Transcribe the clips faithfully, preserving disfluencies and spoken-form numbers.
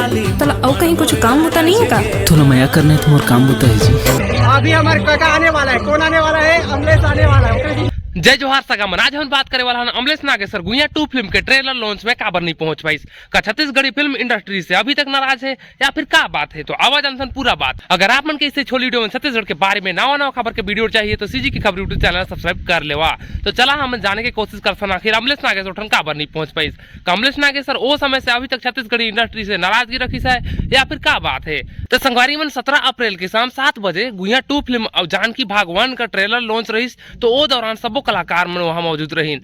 तोला अउ कहीं कुछ काम होता नहीं है का? तोला मया करना है तो मोर काम बुता है जी। अभी हमारे काका आने वाला है। कौन आने वाला है? अमलेश आने वाला है। जय जोहार सगा मन, आज हम बात करे वाला हन अमलेश नागेसर गुइया टू फिल्म के ट्रेलर लॉन्च में काबर नहीं पहुंच पाइस। का छत्तीसगढ़ी फिल्म इंडस्ट्री से अभी तक नाराज है या फिर का बात है? तो आवा जानथन पूरा बात। अगर आप मन के इसे छोली वीडियो में छत्तीसगढ़ के बारे में नवा नवा खबर के वीडियो चाहिए तो सीजी की खबर YouTube चैनल सब्सक्राइब कर लेवा। तो चला हम जाने की कोशिश करथन आखिर अमलेश नागेसर ठन काबर नहीं पहुंच पाइस। का अमलेश नागेसर ओ समय से अभी तक छत्तीसगढ़ी इंडस्ट्री से नाराजगी रखिस है या फिर का बात है? तो संगवारी मन, सत्रह अप्रैल के शाम सात बजे गुइया टू फिल्म अउ जानकी भाग वन का ट्रेलर लॉन्च रहिस, तो ओ दौरान सबो कलाकार मन वहां मौजूद रहिन।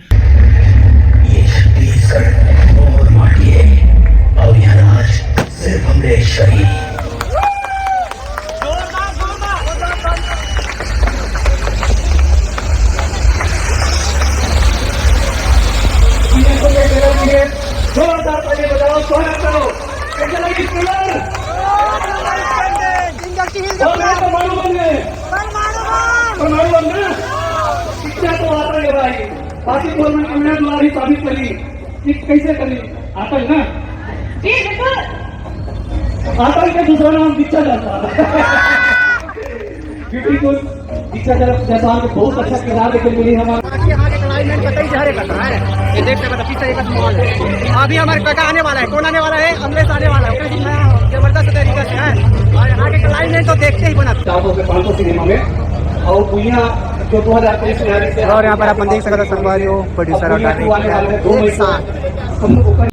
ये छत्तीसगढ़ मोर माटी है, और यहाँ राज सिर्फ अमलेश का ही। जोरदार ताली बजाओ, स्वागत करो। कैसे लगी ट्रेलर? और मैं परमाणु बम गए। परमाणु बम। परमाणु बम ना? पिक्चर तो आता है भाई। बाकी बोलने की मैं तुम्हारी साबित करी कि कैसे करी। आतंक ना? जी, बिल्कुल। आतंक के दूसरा नाम दीक्षा जाता। ब्यूटीफुल। दीक्षा जैसा बहुत अच्छा किरदार देखने मिली हमारे। बाकी यहाँ के क्लाइमेट कतई जहरे कर रहा है। ये देख सकते हो, पीछे एक माहौल है। अभी हमारे काका आने वाला है। कौन आने वाला है? अमलेश आने वाला है। जबरदस्त तरीके से है। और यहाँ के क्लाइमेट तो देखते ही बना। चार सौ से पाँच सौ सिनेमा में और दुनिया जो दो हज़ार तेईस में आ रही है। और यहाँ पर आप देख सकते हो संगवारी हो, प्रोड्यूसर और डायरेक्टर एक साथ।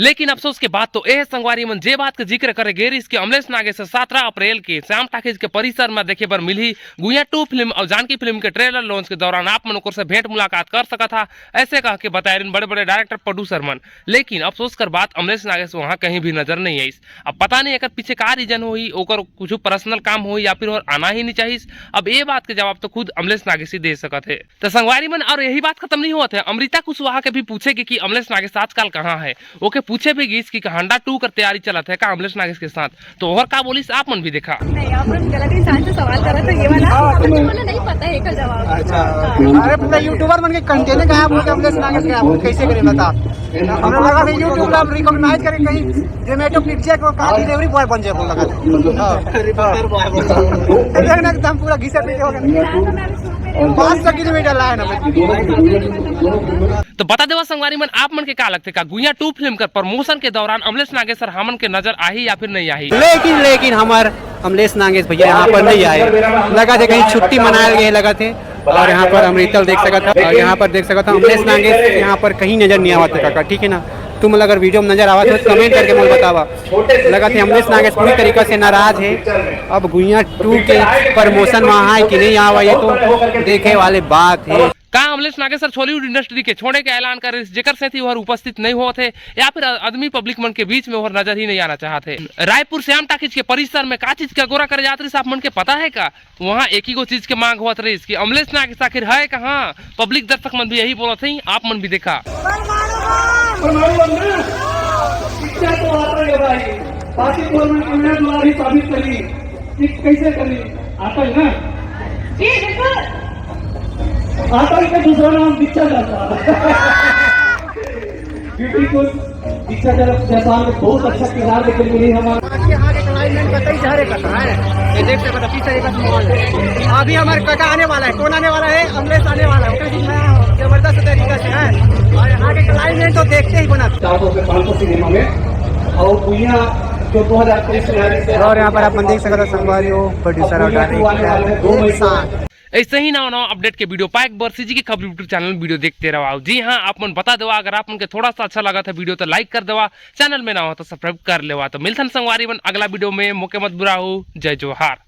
लेकिन अफसोस के बात तो यह है संगवारी मन, जे बात के जिक्र करे गे रहिस कि अमलेश नागेसर सत्रह अप्रैल के श्याम टाकीज के परिसर में देखे बर मिलही गुइया टू फिल्म और जानकी फिल्म के ट्रेलर लॉन्च के दौरान आप मन ओकर से भेंट मुलाकात कर सकत हा, ऐसे कह के बताए रहिन बड़े बड़े डायरेक्टर प्रोड्यूसर मन। लेकिन अफसोस कर बात, अमलेश नागेश वहां कहीं भी नजर नहीं आइस। अब पता नहीं एकर पीछे का रीजन होही, ओकर कुछ पर्सनल काम होही या फिर ओहर आना ही नहीं चाहिस। अब ये बात के जवाब तो खुद अमलेश नागेश ही दे सकत है। तो संगवारी मन, और यही बात खत्म नहीं होत है, अमृता कुशवाहा के भी पूछे गे कि अमलेश नागेश आजकल कहाँ है। ओके पूछे भी गिस कि हंडा टू कर तैयारी चलत है का अमलेश नागेश के साथ, तो ओहर का बोलिस आप मन भी देखा। नहीं, आप लोग गलत इंसान से सवाल करत हो, ये वाला। मुझे नहीं पता है इसका जवाब। अच्छा। हाँ। अरे, पूरा यूट्यूबर मन के कंटेंट गायब हो गया, अमलेश नागेश गायब हो, कैसे करें बता? हमरा लगा कि YouTube ला हम रिकॉग्नाइज करें, कहीं Zomato, Pizza को कहाँ डिलीवरी बॉय बन जाए, बोला था। हाँ। अरे, बता, बता। एकदम पूरा घिसे पीटे हो गया। पाँच सौ किलोमीटर लाए ना। तो बता देवा संगवारी मन, आप मन के का लगथे, का गुइया टू फिल्म कर प्रमोशन के दौरान अमलेश नागेश सर हमन के नजर आही या फिर नहीं आही? लेकिन, लेकिन हमर अमलेश नागेश भैया यहाँ पर नहीं आए, लगा थे कहीं छुट्टी मनायल गए लगा थे। और यहाँ पर अमृतल देख सकत हा, और यहाँ पर देख सकत हा अमलेश नागेश यहाँ पर कहीं नजर नहीं आवत है काका, ठीक है ना? तुम अगर वीडियो में नजर आवत हो तो कमेंट करके मोला बतावा। लगा थे अमलेश नागेश पूरी तरीका से नाराज है। अब गुइया टू के प्रमोशन वहाँ है कि नहीं आवा, ये तो देखे वाले बात है। का अमलेश नागेश सर छॉलीवुड इंडस्ट्री के छोड़े के ऐलान कर रहिस, जेकर सेती ओहर उपस्थित नहीं होत हे या फिर आदमी पब्लिक मन के बीच में ओहर नजर ही नहीं आना चाहत हे? रायपुर श्याम टाकीज के परिसर में का चीज के अगोरा करे जात रहिस, आप मन के पता है का? वहाँ एक ही गो चीज के मांग होत रहिस कि अमलेश नागेश आखिर है कहाँ? पब्लिक दर्शक मन भी यही बोलत हे, आप मन भी देखा। परमाणु बम ना? पिक्चर तो आता है भाई, बाकी बोलने की मैं तुम्हारी साबित करी कि कैसे करी। आतंक ना? जी, बिल्कुल। आतंक के दूसरा नाम दीक्षा जाता। ब्यूटीफुल। दीक्षा जैसा बहुत अच्छा किरदार देखने मिली हमारे। बाकी यहाँ के क्लाइमेट कतई जहरे कर रहा है। ये देख सकते हो, पीछे एक माहौल है। अभी हमारे काका आने वाला है। कौन आने वाला है? अमलेश आने वाला है। जबरदस्त तरीका से है। और यहाँ के क्लाइमेट तो देखते ही बना। चार सौ से पाँच सौ सिनेमा में और दुनिया जो दो हज़ार तेईस में आ रही है। और यहाँ पर आप मन देख सकते हो संगवारी हो, प्रोड्यूसर और डायरेक्टर एक साथ। ऐसे ही नवा नवा अपडेट के वीडियो पाए बर सीजी के खबर YouTube चैनल वीडियो देखते रहो। जी हाँ, आप मन बता देवा, अगर आप मन के थोड़ा सा अच्छा लगा था वीडियो तो लाइक कर देवा, चैनल में ना हो तो सब्सक्राइब कर लेवा। तो मिलथन संगवारी मन अगला वीडियो में, मोके मत बुरा हो। जय जोहार।